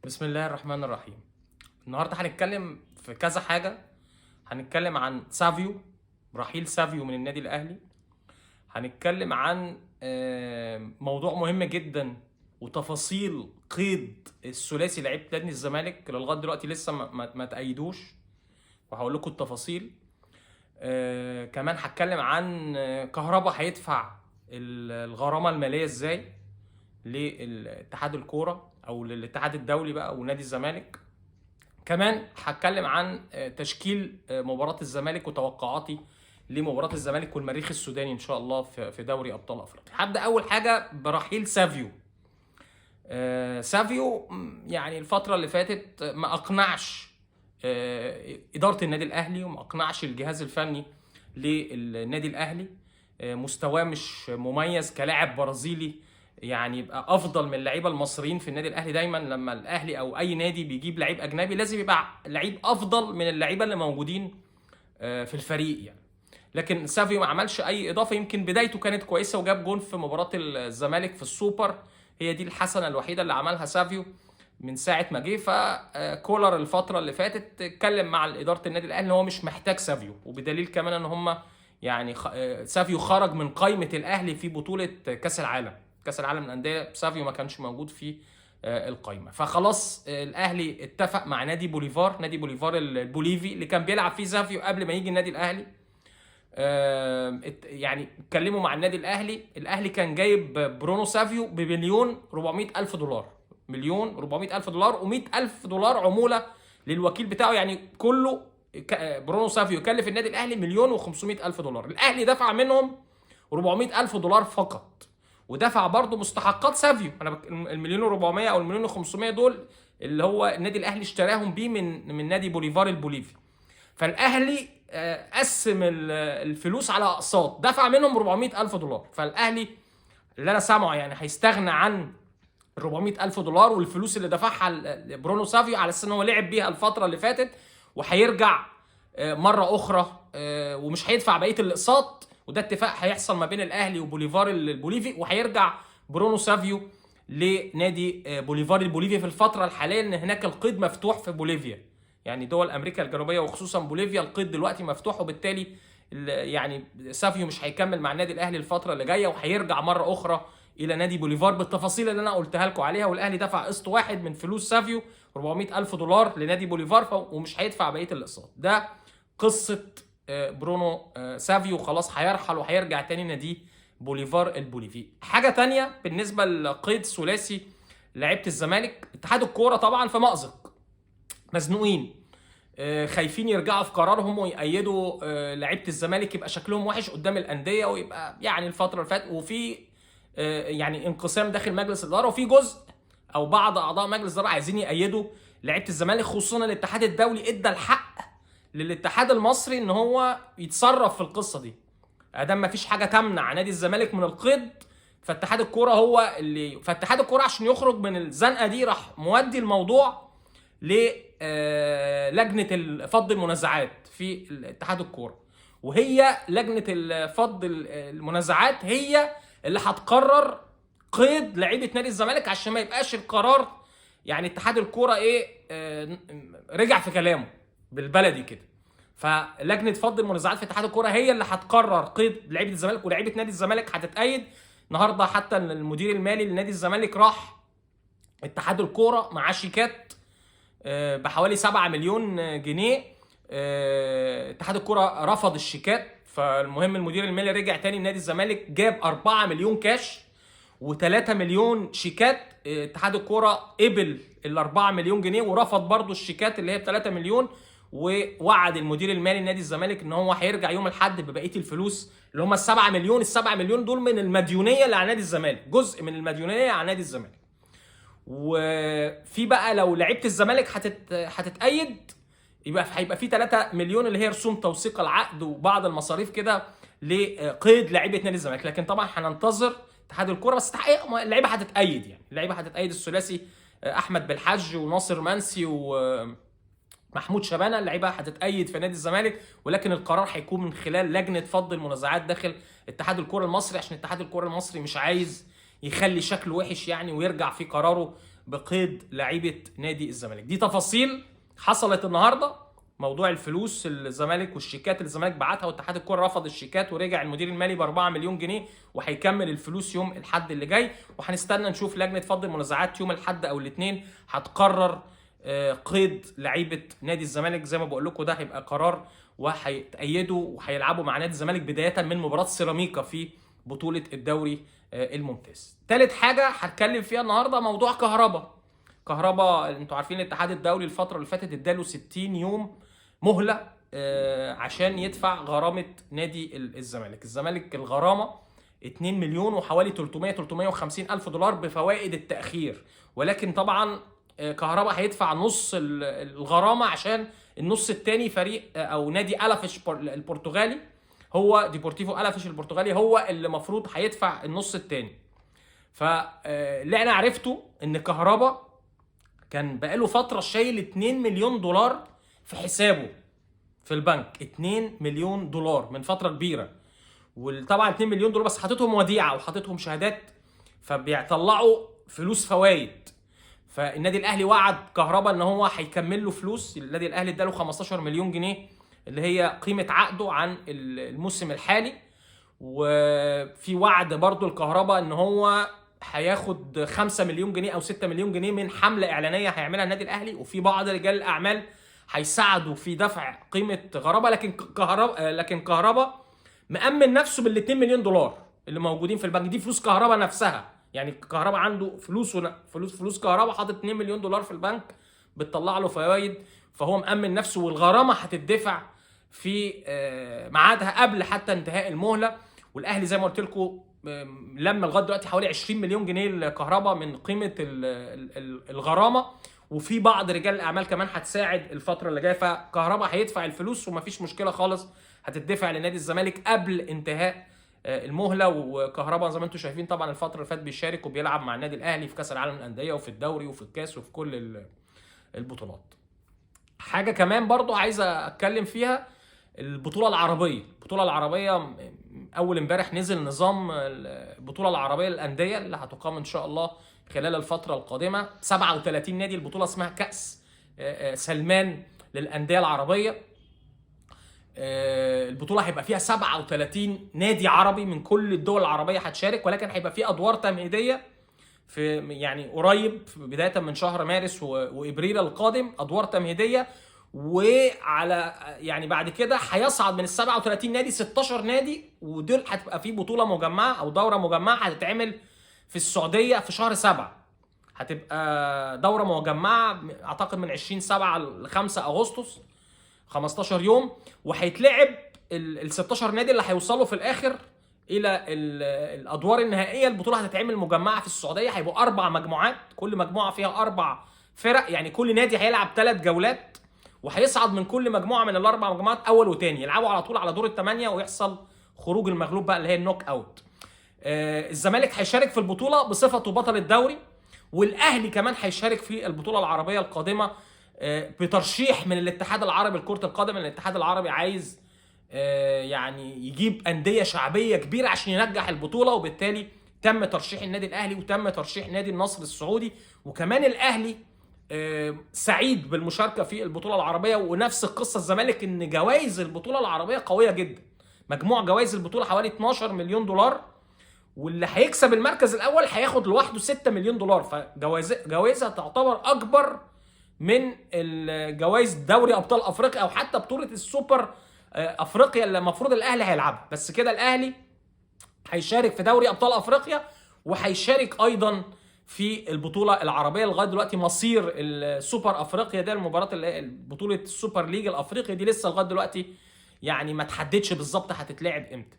بسم الله الرحمن الرحيم. النهارده هنتكلم في كذا حاجة. هنتكلم عن سافيو، رحيل سافيو من النادي الاهلي. هنتكلم عن موضوع مهم جدا وتفاصيل قيد الثلاثي لعيبة نادي الزمالك اللي لغاية دلوقتي لسه ما تأيدوش، وهقول لكم التفاصيل. كمان هتكلم عن كهربا هيدفع الغرامة المالية ازاي للاتحاد الكورة او للاتحاد الدولي بقى ونادي الزمالك. كمان هتكلم عن تشكيل مباراة الزمالك وتوقعاتي لمباراة الزمالك والمريخ السوداني ان شاء الله في دوري ابطال افريقيا. هبدا اول حاجة برحيل سافيو. سافيو يعني الفترة اللي فاتت ما اقنعش ادارة النادي الاهلي وما اقنعش الجهاز الفني للنادي الاهلي. مستواه مش مميز كلاعب برازيلي، يعني يبقى افضل من اللعيبة المصريين في النادي الاهلي. دايما لما الاهلي او اي نادي بيجيب لعيب اجنبي لازم يبقى لعيب افضل من اللعيبة اللي موجودين في الفريق يعني. لكن سافيو ما عملش اي اضافه. يمكن بدايته كانت كويسة وجاب جون في مباراة الزمالك في السوبر، هي دي الحسنة الوحيدة اللي عملها سافيو من ساعة ما جه. فكولر الفترة اللي فاتت اتكلم مع ادارة النادي الاهلي ان هو مش محتاج سافيو، وبدليل كمان ان هم يعني سافيو خرج من قائمة الاهلي في بطوله كاس العالم، كاس العالم للاندية سافيو ما كانش موجود في القائمة. فخلاص الاهلي اتفق مع نادي بوليفار، نادي بوليفار البوليفي اللي كان بيلعب فيه سافيو قبل ما يجي النادي الاهلي. يعني اتكلموا مع النادي الاهلي. الاهلي كان جايب برونو سافيو ب1,400,000 دولار، 1,400,000 دولار و100,000 دولار عمولة للوكيل بتاعه، يعني كله برونو سافيو كلف النادي الاهلي 1,500,000 دولار. الاهلي دفع منهم 400,000 دولار فقط، ودفع برضه مستحقات سافيو. انا 1,400,000 او 1,500,000 دول اللي هو النادي الاهلي اشتراهم بيه من نادي بوليفار البوليفي. فالاهلي قسم الفلوس على اقساط، دفع منهم 400,000 دولار. فالاهلي اللي انا سامعه يعني هيستغنى عن 400,000 دولار والفلوس اللي دفعها برونو سافيو على اساس ان هو لعب بيها الفترة اللي فاتت، وهيرجع مرة اخرى ومش هيدفع بقية الاقساط. وده اتفاق هيحصل ما بين الاهلي وبوليفار البوليفي، وهيرجع برونو سافيو لنادي بوليفار البوليفي في الفترة الحالية، ان هناك القيد مفتوح في بوليفيا، يعني دول امريكا الجنوبية وخصوصا بوليفيا القيد دلوقتي مفتوح، وبالتالي يعني سافيو مش هيكمل مع النادي الاهلي الفترة اللي جاية، وهيرجع مرة اخرى الى نادي بوليفار بالتفاصيل اللي انا قلتها لكم عليها. والاهلي دفع قسط واحد من فلوس سافيو 400,000 دولار لنادي بوليفار، ومش هيدفع بقية الاقساط. ده قصة برونو سافيو، خلاص هيرحل وهيرجع تاني نادي بوليفار البوليفي. حاجة تانية بالنسبة لقيد ثلاثي لعيبة الزمالك، اتحاد الكورة طبعا في مأزق، مزنوقين، خايفين يرجعوا في قرارهم ويأيدوا لعيبة الزمالك، يبقى شكلهم وحش قدام الاندية، ويبقى يعني الفترة اللي فاتت وفي يعني انقسام داخل مجلس الادارة، وفي جزء او بعض اعضاء مجلس الادارة عايزين يأيدوا لعيبة الزمالك، خصوصا الاتحاد الدولي ادى الحق للاتحاد المصري ان هو يتصرف في القصة دي. ادام ما فيش حاجة تمنع نادي الزمالك من القيد، فاتحاد الكورة هو اللي، فاتحاد الكورة عشان يخرج من الزنقة دي راح مودي الموضوع للجنة فض المنازعات في اتحاد الكورة، وهي لجنة فض المنازعات هي اللي هتقرر قيد لعيبة نادي الزمالك، عشان ما يبقاش القرار يعني اتحاد الكورة ايه رجع في كلامه بالبلدي كده. فلجنه فض المنازعات في اتحاد الكورة هي اللي هتقرر قيد لعيبة الزمالك، ولعيبة نادي الزمالك هتتأيد. النهارده حتى المدير المالي لنادي الزمالك راح اتحاد الكورة معاه شيكات بحوالي 7 مليون جنيه، اتحاد الكورة رفض الشيكات. فالمهم المدير المالي رجع تاني لنادي الزمالك، جاب 4 مليون كاش و3 مليون شيكات. اتحاد الكورة قبل ال 4 مليون جنيه ورفض برضو الشيكات اللي هي ب 3 مليون، ووعد المدير المالي لنادي الزمالك ان هو هيرجع يوم الاحد ببقية الفلوس اللي هم ال 7 مليون. ال 7 مليون دول من المديونيه اللي على نادي الزمالك، جزء من المديونيه على نادي الزمالك. وفي بقى لو لعيبة الزمالك هتتأيد يبقى هيبقى في 3 مليون اللي هي رسوم توثيق العقد وبعض المصاريف كده لقيد لعيبة نادي الزمالك. لكن طبعا هننتظر اتحاد الكورة، بس اللعيبة هتتأيد، يعني اللعيبة هتتأيد. الثلاثي احمد بالحج وناصر منسي ومحمود شبانه، اللعيبة هتتأيد في نادي الزمالك، ولكن القرار هيكون من خلال لجنة فض المنازعات داخل اتحاد الكورة المصري، عشان اتحاد الكورة المصري مش عايز يخلي شكله وحش يعني ويرجع في قراره بقيد لعيبة نادي الزمالك. دي تفاصيل حصلت النهارده، موضوع الفلوس الزمالك والشيكات اللي الزمالك بعتها، واتحاد الكورة رفض الشيكات ورجع المدير المالي ب 4 مليون جنيه، وهيكمل الفلوس يوم الاحد اللي جاي. وهنستنى نشوف لجنة فض المنازعات يوم الاحد او الاثنين هتقرر قيد لعيبة نادي الزمالك. زي ما بقول لكم ده هيبقى قرار وهيتأيدوا وهيلعبوا مع نادي الزمالك بداية من مباراة سيراميكا في بطوله الدوري الممتاز. ثالث حاجة هتكلم فيها النهارده موضوع كهربا. كهربا انتوا عارفين الاتحاد الدولي الفترة اللي فاتت اداله 60 يوم مهله عشان يدفع غرامة نادي الزمالك. الزمالك الغرامة 2 مليون وحوالي 300-350 الف دولار بفوائد التاخير، ولكن طبعا كهربا هيدفع نص الغرامة عشان النص الثاني فريق او نادي الافش البرتغالي، هو ديبورتيفو الافش البرتغالي هو اللي المفروض هيدفع النص الثاني. فاللي انا عرفته ان كهربا كان بقاله فترة شايل 2 مليون دولار في حسابه في البنك، 2 مليون دولار من فترة كبيرة، وطبعا 2 مليون دولار بس حاططهم وديعة وحاططهم شهادات، فبيطلعوا فلوس فوايد. فالنادي الاهلي وعد كهربا ان هو هيكمل له فلوس. النادي الاهلي اداله 15 مليون جنيه اللي هي قيمة عقده عن الموسم الحالي، وفي وعد برضو الكهربا ان هو هياخد 5 مليون جنيه او 6 مليون جنيه من حمله اعلانية هيعملها النادي الاهلي، وفي بعض رجال الاعمال هيساعدوا في دفع قيمة كهربا. لكن كهربا مأمن نفسه بال 2 مليون دولار اللي موجودين في البنك، دي فلوس كهربا نفسها. يعني كهربا عنده فلوس فلوس كهربا، حاطط 2 مليون دولار في البنك بتطلع له فوائد، فهو مأمن نفسه، والغرامه هتدفع في ميعادها قبل حتى انتهاء المهلة. والاهلي زي ما قلت لكم لما لغاية دلوقتي حوالي 20 مليون جنيه لكهربا من قيمة الغرامة، وفي بعض رجال الاعمال كمان هتساعد الفترة اللي جاية. فكهربا هيدفع الفلوس ومفيش مشكلة خالص، هتدفع لنادي الزمالك قبل انتهاء المهلة. وكهربا زي ما انتم شايفين طبعا الفترة اللي فاتت بيشارك وبيلعب مع النادي الاهلي في كاس العالم للاندية وفي الدوري وفي الكاس وفي كل البطولات. حاجة كمان برضو عايز اتكلم فيها، البطولة العربية. البطولة العربية اول امبارح نزل نظام البطولة العربية للاندية اللي هتقام ان شاء الله خلال الفترة القادمة، 37 نادي. البطولة اسمها كاس سلمان للاندية العربية. البطولة هيبقى فيها 37 نادي عربي من كل الدول العربية هتشارك، ولكن هيبقى فيه ادوار تمهيديه في يعني قريب بداية من شهر مارس وابريل القادم، ادوار تمهيديه، وعلى يعني بعد كده هيصعد من ال 37 نادي 16 نادي، ودول هتبقى في بطوله مجمعة او دوره مجمعة هتتعمل في السعودية في شهر 7. هتبقى دوره مجمعة اعتقد من 20/7 ل 5 اغسطس، 15 يوم، وهيتلعب ال 16 نادي اللي هيوصلوا في الاخر الى الادوار النهائية. البطولة هتتعمل مجمعة في السعودية، هيبقوا 4 مجموعات، كل مجموعة فيها 4 فرق، يعني كل نادي هيلعب 3 جولات، وهيصعد من كل مجموعة من ال4 مجموعات اول وتاني، يلعبوا على طول على دور ال8 ويحصل خروج المغلوب بقى اللي هي ال knock out. الزمالك هيشارك في البطولة بصفته بطل الدوري، والاهلي كمان هيشارك في البطولة العربية القادمة بترشيح من الاتحاد العربي لكرة القدم. الاتحاد العربي عايز يعني يجيب اندية شعبية كبيرة عشان ينجح البطولة، وبالتالي تم ترشيح النادي الاهلي وتم ترشيح نادي النصر السعودي، وكمان الاهلي سعيد بالمشاركة في البطولة العربية. ونفس القصة الزمالك، ان جوائز البطولة العربية قوية جدا، مجموع جوائز البطولة حوالي 12 مليون دولار، واللي هيكسب المركز الاول هياخد لوحده 6 مليون دولار، فجوائزها تعتبر اكبر من الجوائز دوري ابطال افريقيا او حتى بطوله السوبر افريقيا اللي المفروض الاهلي هيلعبها. بس كده الاهلي هيشارك في دوري ابطال افريقيا وهيشارك ايضا في البطولة العربية. لغاية دلوقتي مصير السوبر افريقيا ده، المباراة اللي بطوله ال Super League الافريقي دي لسه لغاية دلوقتي يعني ما تحددش بالظبط هتتلعب امتى.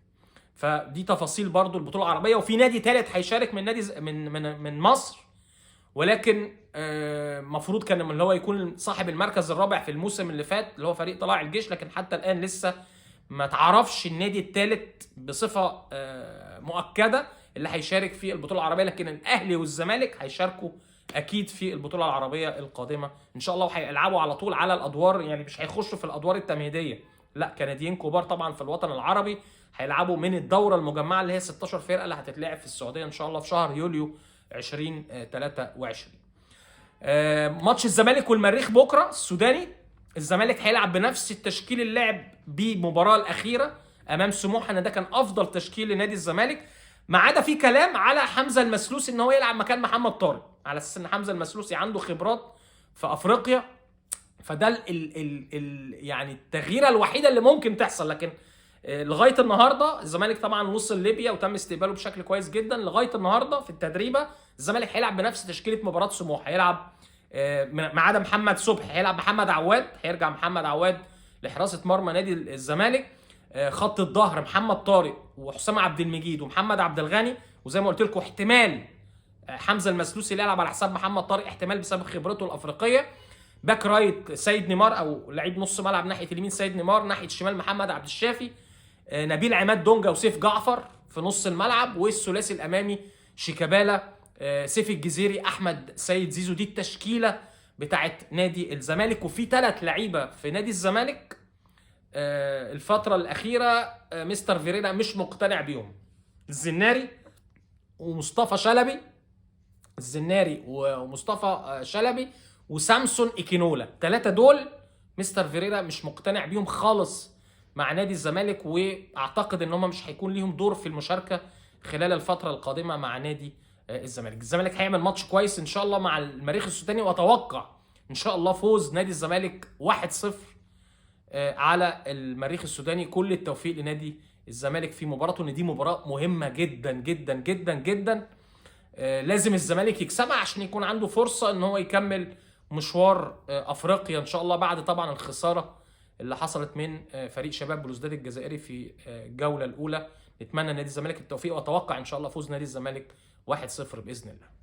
فدي تفاصيل برضو البطولة العربية. وفي نادي ثالث هيشارك من نادي من من من مصر، ولكن المفروض كان اللي هو يكون صاحب المركز الرابع في الموسم اللي فات اللي هو فريق طلائع الجيش، لكن حتى الان لسه ما تعرفش النادي الثالث بصفة مؤكدة اللي هيشارك في البطولة العربية، لكن الاهلي والزمالك هيشاركوا اكيد في البطولة العربية القادمة ان شاء الله، وهيلعبوا على طول على الادوار، يعني مش هيخشوا في الادوار التمهيدية، لا كنديين كبار طبعا في الوطن العربي، هيلعبوا من الدورة المجمعة اللي هي 16 فرقه اللي هتتلعب في السعودية ان شاء الله في شهر يوليو 2023. ماتش الزمالك والمريخ بكره السوداني، الزمالك هيلعب بنفس التشكيل اللي لعب بيه المباراة الاخيرة امام سموحه، ان ده كان افضل تشكيل لنادي الزمالك، ما عدا في كلام على حمزة المسلوسي ان هو يلعب مكان محمد طارق، على اساس ان حمزة المسلوسي عنده خبرات في افريقيا، فده ال ال ال يعني التغييره الوحيدة اللي ممكن تحصل. لكن لغاية النهارده الزمالك طبعا وصل ليبيا وتم استقباله بشكل كويس جدا. لغاية النهارده في التدريبه الزمالك هيلعب بنفس تشكيله مباراة سموحه، هيلعب ما عدا محمد صبحي، هيلعب محمد عواد، هيرجع محمد عواد لحراسه مرمى نادي الزمالك. خط الظهر محمد طارق وحسام عبد المجيد ومحمد عبد الغني، وزي ما قلت لكم احتمال حمزة المسلوسي اللي يلعب على حساب محمد طارق، احتمال بسبب خبرته الافريقية. back right سيد نيمار او لعيب نص ملعب ناحية اليمين سيد نيمار، ناحية الشمال محمد عبد الشافي، نبيل عماد دونجا وسيف جعفر في نص الملعب، والثلاثي الامامي شيكابالا، سيف الجزيري، احمد سيد زيزو. دي التشكيلة بتاعت نادي الزمالك. وفي 3 لعيبة في نادي الزمالك الفترة الاخيرة مستر فيريرا مش مقتنع بيهم، الزناري ومصطفى شلبي، الزناري ومصطفى شلبي وسامسون ايكينولا، ال3 دول مستر فيريرا مش مقتنع بيهم خالص مع نادي الزمالك، واعتقد ان هم مش هيكون ليهم دور في المشاركة خلال الفترة القادمة مع نادي الزمالك. الزمالك هيعمل ماتش كويس ان شاء الله مع المريخ السوداني، واتوقع ان شاء الله فوز نادي الزمالك 1-0 على المريخ السوداني. كل التوفيق لنادي الزمالك في مباراته، ان دي مباراة مهمة جدا جدا جدا جدا، لازم الزمالك يكسبها عشان يكون عنده فرصة ان هو يكمل مشوار افريقيا ان شاء الله، بعد طبعا الخسارة اللي حصلت من فريق شباب بلوزداد الجزائري في الجولة الاولى. نتمنى نادي الزمالك التوفيق، واتوقع ان شاء الله فوز نادي الزمالك 1-0 باذن الله.